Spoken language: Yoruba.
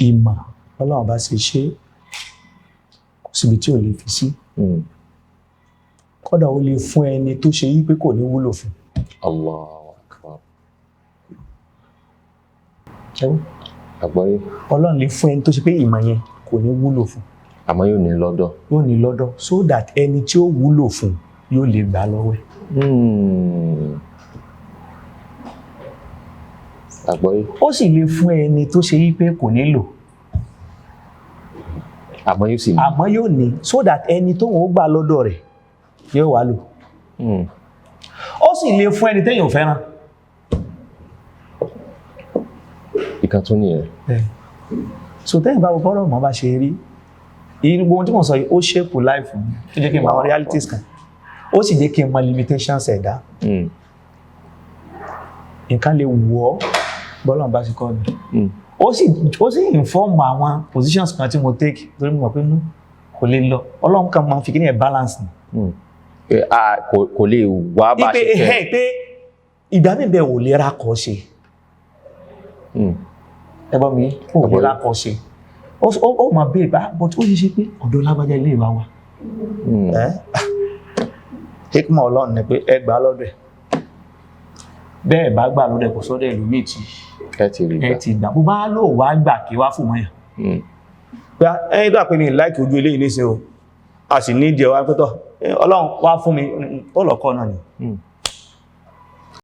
Ìmọ̀, Ọlọ́run bá ṣe ṣe, kò síbi tí ò lè fi sí. Kódà ó lè fún ẹni tó ṣe yí pé kò ní wúlò fún. Allahu akbar. Ṣẹ́wọ́n? Àgbọ́yé. Ọlọ́run lè fún ẹni tó ṣe pé ìmọ̀ yẹn kò ní wúlò fún. Àmọ́ yóò ní lọ́dọ̀. Yóò ní lọ́dọ̀, so that ẹni tí ó wúlò fún yóò lè gbà lọ́wọ́ ẹ̀. Àgbọ́yé. Ó sì lè fún ẹni tó ṣe yí pé kò nílò. Àmọ́ yóò sì ní. Àmọ́ yóò ní, so that ẹni tó ń gbà lọ́dọ̀ rẹ̀ yóò wá lò. Ó sì lè fún ẹni téèyàn ò fẹ́ràn. Ìkan tún nìyẹn. So tẹ́yìn bá wo bọ́rọ̀ mọ́ bá ṣe rí, gbogbo ohun tí mo sọ yìí, ó shape life mi, ó jẹ́ kí n mọ àwọn realities kan, ó sì jẹ́ kí n mọ limitations ẹ̀dá. Nǹkan lè wọ̀ ọ́ bọ́lọ̀ bá ṣe kọ́ ni. Ó sì inform àwọn positions kan tí mo take, torí mo mọ̀ pé no, kò lè lọ. Ọlọ́run kan máa ń fi kí ni ẹ̀ balance ni. Pé a kò lè wá bá Ipe ṣe fẹ́. Ẹ̀hẹ́, pé ìgbà mi bẹ́ẹ̀ ò lè ra kọ́ ṣe. Ẹ gbọ́ mi, ò lè Àgbọ́yé. ra kọ́ ṣe. Ó máa béèrè bá, but ó ṣe ṣe pé ọ̀dọ̀ lágbájá ilé ìwà wa. Ẹ́ hikma Ọlọ́run ni pé ẹ gbà lọ́dọ̀ ẹ̀, bẹ́ẹ̀ bá gbà lọ́dọ̀ ẹ̀, kò sọ́dọ̀ ẹlòmíì tí Ẹ ti rí ẹ gbà. ti gbà. Bó bá lò wá gbà, kí wá fún mọ́yàn. Pé ẹ̀yin tó àpé mi láìkì ojú eléyìí nísìn o, a sì ní ìdí ẹwà pẹ́tọ̀ Ọlọ́run wá fún mi, ó lọ́kọ́ náà ni.